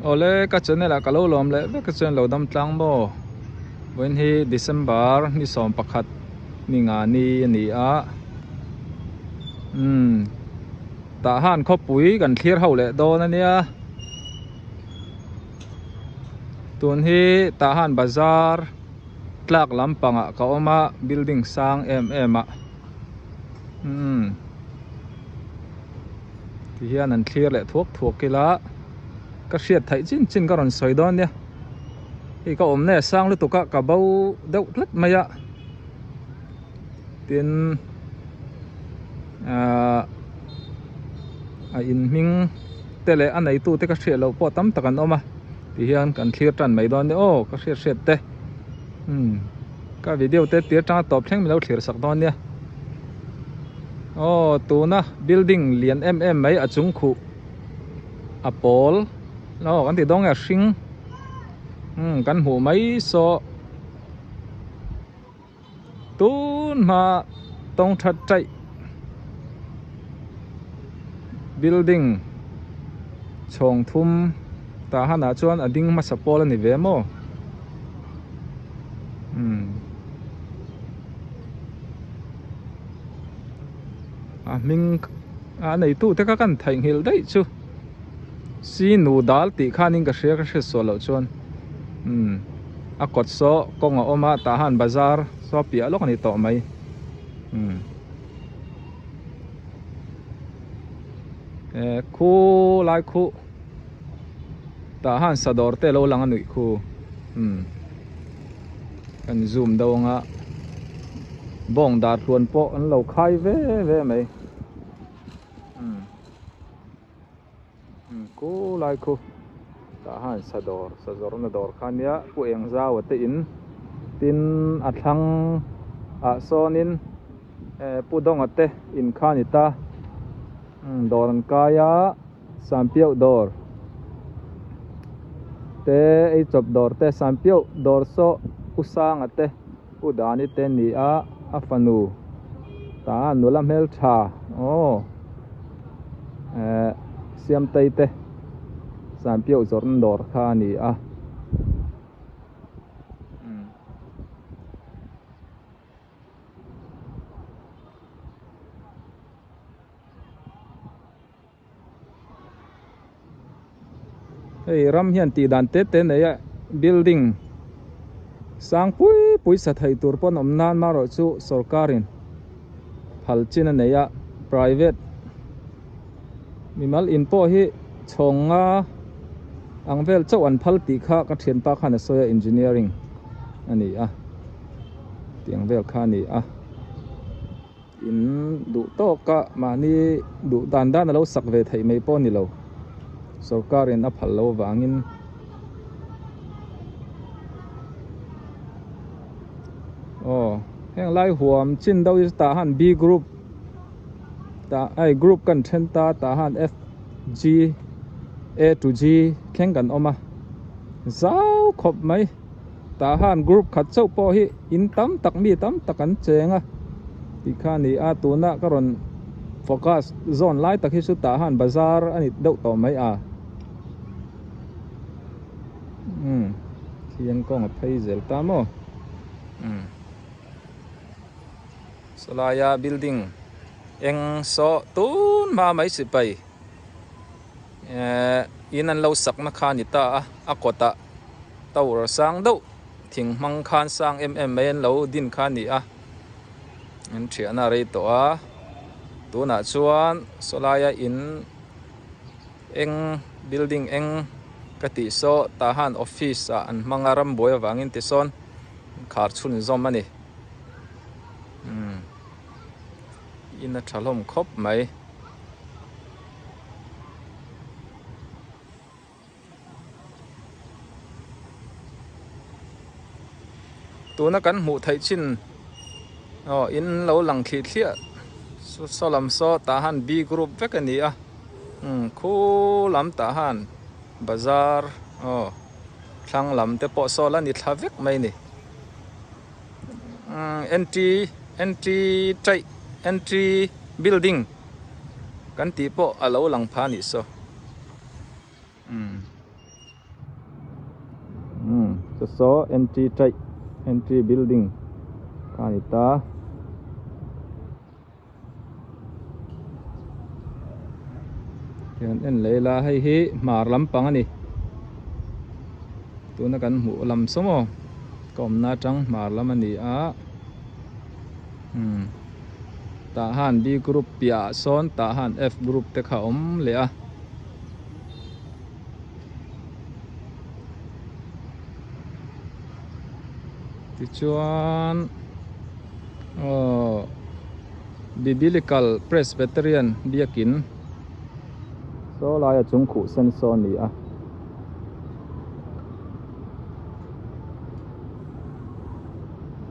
Awle ka channel ah ka lo lawm leh vek a chuan lo dam tlang maw? Vawiin hi December ni 11 ni nga ni a ni a. Umm tah han khawpui kan thlir ho leh dawn a nia. Tun hi tah han bazar tlak lampangah ka awm a building sang em em ah. Umm ti hian an thlir leh thuak thuak ila ka hriat theih chin chin ka rawn sawi dawn nia hei ka awmna e sang lutuk a ka bo deuh tlat mai a tin ahh a in hming te leh a neitu te ka hriat loh pawh tam tak an awm a ti hian kan thlir tan mai dawn nia aw ka hriat hriat te umm. Ka video te tir tanga tawp thleng min lo thlir sak dawn nia. Aw tuna building lian em em mai a chung khuh a pawl aw kan ti dawn nge a hring umm kan hmuh mai saw tun hma tawng that taih building chhawng thum tah hanah chuan a ding hmasa pawl a ni ve maw. A hming a neitu te kha kan theihnghilh daih chu si nu dal tih khanin ka hria ka hriat sual loh chuan umm a kawt saw kawng a awm a tah han bazar saw piah lawk a ni tawh mai umm eh khu lai khuh. Tah han sadawr te lo lang a nuih khu umm kan zoom deuh ang a bawng dar hluan pawh an lo khai ve ve mai umm umm khu lai khu tah han sadawr sazawrna dawr kha ania pu eng zau a te in tin a thlang ah sawnin eh pu dawnga te in kha a ni ta umm dawr an kai a. Sampiauh dawr te ei chawp dawr te Sampiauh dawr saw U Sanga te U Dani te ni a a fanu ta nula hmeltha aw eh Siamtei te Sampiauh zawrhna dawr kha a ni a. Hei ram hian tih dan te te nei a building sang pui pui sa thei tur pawn awm nan marawh chu sorkarin phal chin a nei a private mimal in pawh hi chhawng nga ang vel chauh an phal tih kha ka thianpa khan a sawi a engineering a ni a tiang vel kha a ni a. In duh tawk a mahni duh dan dan a lo sak ve theih mai pawh a ni lo sorkar in a phal lo vangin aw heng lai huam chin deuh hi tah han B group tah ai group kan then ta tah han F G A to G thleng kan awm a zau khawp mai. Tah han group khat chauh pawh hi in tam tak mi tam tak an cheng a tih kha a ni a, tuna ka rawn focus zawn lai tak hi chu tah han bazar a ni deuh tawh mai a. Umm thian kawng a phei zel ta maw? Umm sawlaia building eng saw tun hma mai sipai ehh in an lo sakna kha a ni ta a, a kawtah. Tower sang deuh thing hmang khan sang em em mai an lo din kha a ni a an thiahna a rei tawh a tunah chuan sawlaia in eng building eng ka tih saw tah han office ah an hmang a rambuai avangin tisawn khar chhunzawm a ni umm in a tha hlawm khawp mai. Tuna kan hmuh theih chin aw in lo lang thli thliah saw lam saw tah han B group vek a ni a umm khu lam tah han bazar aw thlang lam te pawh saw la ni thla vek mai a ni umm entry entry taih entry building kan tih pawh a lo lang pha a nih saw. Umm. Saw saw entry chaih entry building kha a ni ta. Hian en leh ila hei hi hmar lampang a ni tuna kan hmuh lam saw maw ka awmna atang hmar lam a ni a umm tah han B group piah ah sawn tah han F group te kha a awm leh a. Tichuan aw Biblical Presbyterian biakin saw laia chung khuh sen saw a ni a.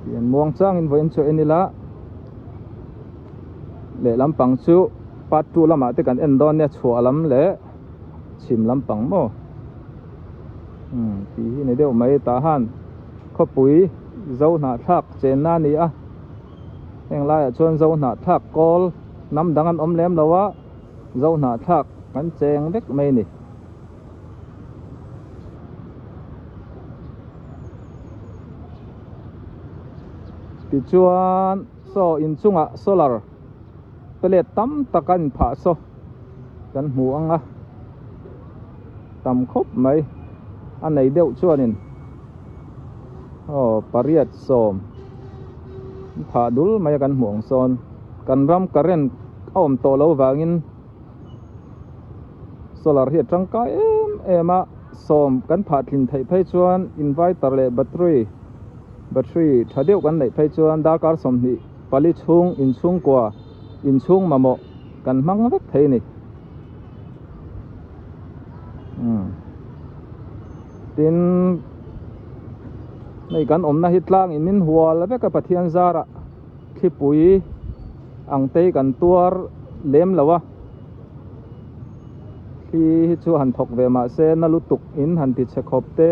Tihian muang changin vawiin chu en ila lehlam pang chu part 2 lamah te kan en dawn nia chhuah lam leh chhim lampang maw umm tih hi ni deuh mai tah han khawpui zo hnahthlak chenna a ni a heng laiah chuan zo hnahthlak kawl hnam dang an awm lem lo a zo hnahthlak kan cheng vek mai a ni. Tichuan saw inchungah solar plate tam tak a inphah saw kan hmu ang a tam khawp mai a nei deuh chuanin aw pariat sawm phah dul mai a kan hmuh ang sawn kan ram current a awm tawh loh vangin solar hi a tangkai em em a sawm kan phah tlin theih phei chuan inverter leh battery battery tha deuh kan neih phei chuan darkar 20 pali chhung inchhungkua inchhung mamawh kan hmang vek thei a ni umm tin hei kan awmna hi tlang in min hual vek a Pathian zarah thlipui ang te hi kan tuar lem lo a thli hi chu han thawk ve mah se na lutuk in han ti chhe khawp te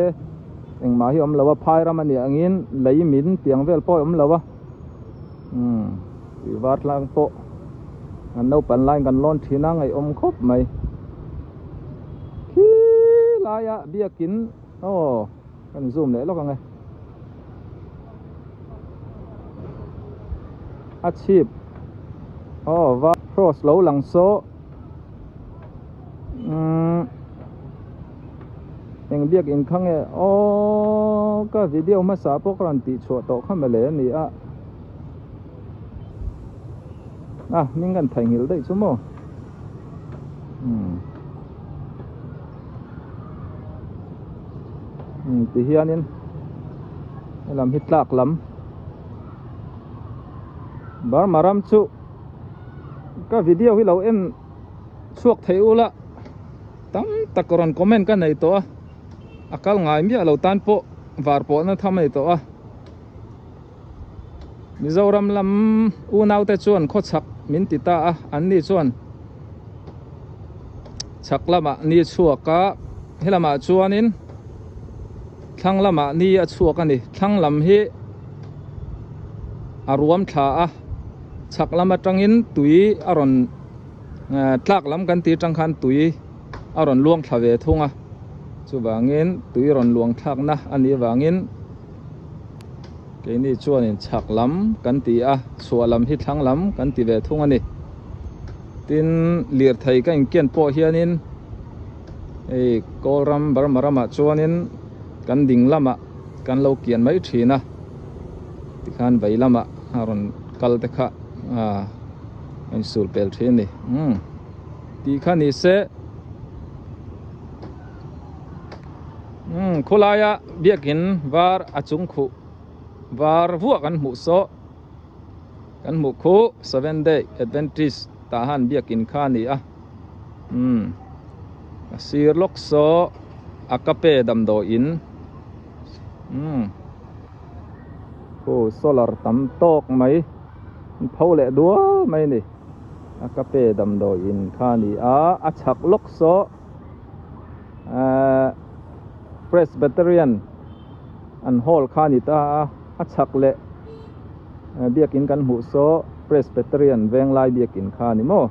engmah hi awm lo a phai ram a nih angin lei min tiang vel pawh a awm lo a umm tui var tlang pawh an naupan laiin kan lawn thin a ngaihawm khawp mai khi laia biakin aw kan zoom leh lawk ang e a chhip aw va cross lo lang saw umm eng biakin kha nge aw ka video hmasa pawh ka rawn tih chhuah tawh kha mawle a ni a a hming kan theihnghilh daih chu maw umm umm ti hianin helam hi tlak lam Burma ram chu ka video hi lo en chhuak thei ula tam tak rawn comment ka nei tawh a a kal ngai miah lo tan pawh var pawhna tham a ni tawh a. Mizoram lam unaute chuan khawchhak min ti ta a, anni chuan chhak lamah ni chhuak a, helamah chuanin thlang lamah ni a chhuak a ni. Thlang lam hi a ruam thla a, chhak lam atangin tui a rawn tlak lam kan tih atang khan tui a rawn luang thla ve thung a, chuvangin tui rawn luang thlakna a nih avangin. Keini chuanin chhak lam kan ti a, chhuah lam hi thlang lam kan ti ve thung a ni. Tin, lirthei ka inken pawh hianin hei Kawlram Burma ramah chuanin kan ding lamah kan lo kian mai thin a, tikhan vei lamah a rawn kal te kha a insul pel thin a ni. Umm tih kha ni se. Umm khawlaia biakin var a chung khuh var vuah kan hmuh saw kan hmuh khuh seven day adventist tah han biakin kha a ni a umm a sir lawk saw a kape damdawiin umm khu solar tam tawk mai an pho leh dual mai a ni a kape damdawiin kha a ni a a chhak lawk saw. Ahh Presbyterian an hall kha a ni ta a, a chhak leh biakin kan hmuh saw Presbyterian Venglai biakin kha a ni maw?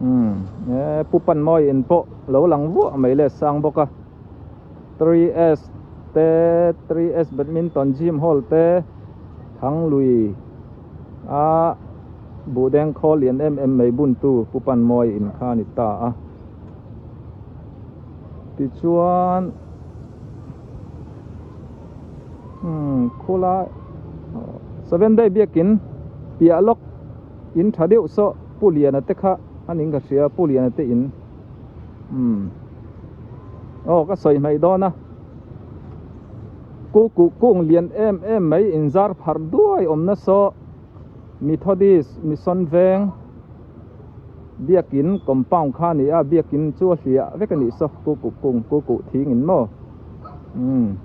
Umm e Pu Panmawi in pawh lo lang vuah mai le sang bawk a. 3S te 3S badminton gym hall te Thanglui a buhdeng khawl lian em em mai buntu Pu Panmawi in kha a ni ta a. Tichuan umm khulai Seven Day biakin piah lawk in tha deuh saw Pu Liana te kha a ning ka hria Pu Liana te in umm aw ka sawi hmaih dawn a Ku kuh kung lian em em mai inzar pharh duai awmna saw Methodist Mission Veng biakin compound kha a ni a, biakin chu a hliah vek a nih saw ku kuh kung ku kuh thing in maw umm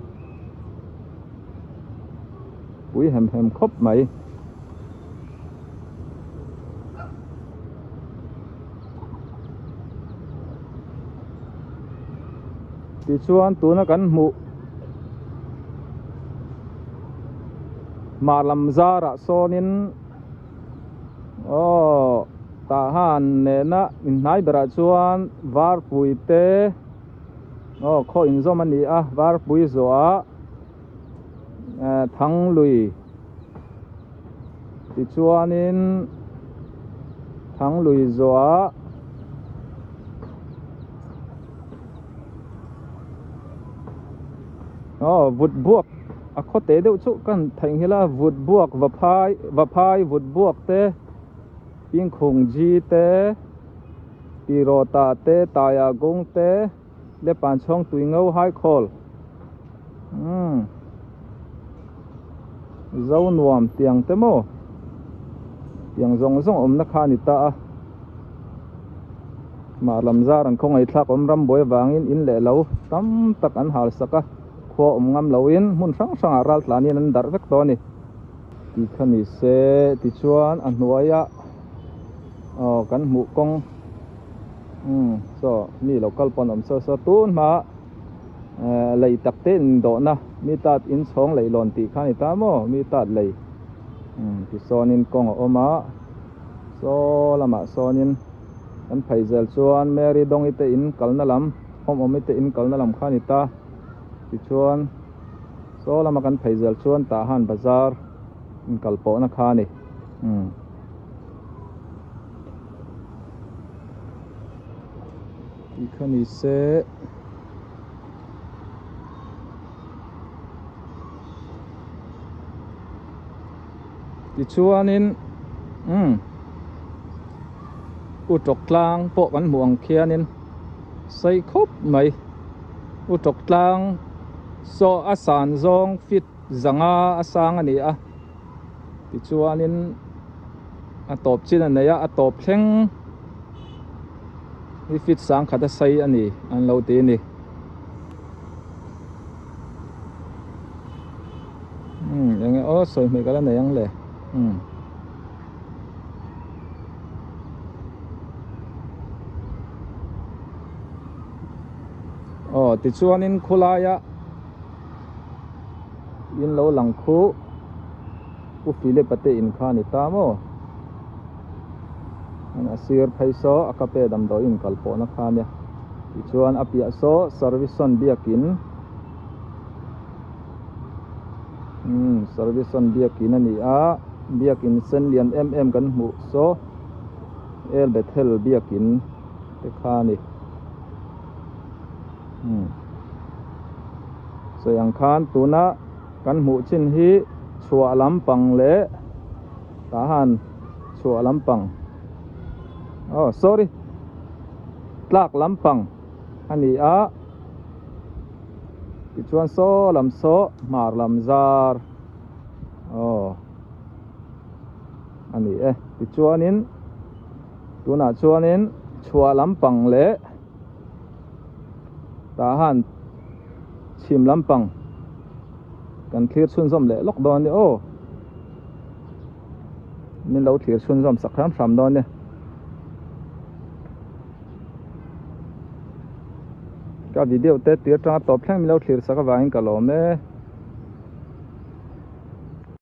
pui hem hem khawp mai. Tichuan tuna kan hmuh hmar lam zarah sawnin aw tah han nena inhnai berah chuan varpui te aw khaw inzawm a ni a varpui zawhah eh thanglui tichuanin thanglui zawhah. Aw vut buak a khaw teh deuh chu ka han theihnghilh a vut buak va phai va phai vut buak te pingkhung ji te tirawta te taia gung te leh panchhawng tui ngo hai khawl umm zo nuam tiang te maw tiang zawng zawng awmna kha a ni ta a. Mah lam zar an khawngaih thlak awm ram buai avangin in leh lo tam tak an hal sak a, khua awm ngam loin hmun hrang hrangah ral tlanin an darh vek tawh a ni. Tih kha ni se tichuan a hnuaia aw kan hmuh kawng umm saw mi lo kal pawn awm saw saw tun hma eh lei tak te indawhna mi tat inchhawng leihlawn tih kha a ni ta maw mi tat lei umm tisawnin kawng a awm a. Saw lamah sawnin kan phei zel chuan Mary Dawngi te in kalna lam Awmawmi te in kalna lam kha a ni ta. Tichuan saw lama kan phei zel chuan Tahan bazar inkal pawhna kha a ni. Umm. Tih kha ni se. Tichuanin umm u tawk tlang pawh kan hmuh ang khianin sei khawp mai u tawk tlang saw a san zawng feet zanga a sang a ni a tichuanin a tawp chin a nei a a tawp thleng hi feet sang khat a sei a ni an lo ti a ni. Umm eng nge aw sawi hmeh ka la nei ang le umm. Aw tichuanin khawlaia in lo lang khu Pu Philip a te in kha a ni ta maw a sir phei saw a kape damdawi in kal pawhna kha ania tichuan a piah saw service on biakin umm service on biakin a ni a biakin sen lian em em kan hmuh saw el bethel biakin te kha a ni umm sawi ang khan tuna kan hmuh chin hi chhuah lampang leh tah han chhuah lampang oh sorry tlak lampang a ni a. Tichuan saw lam saw hmar lam zar aw a ni e tichuanin tunah chuanin chhuah lampang leh tah han chhim lampang kan thlir chhunzawm leh lawk dawn a ni aw min lo thlir chhunzawm sak hram hram dawn a ni. Ka video te tir tanga tawp thleng min lo thlir sak avangin ka lawm e.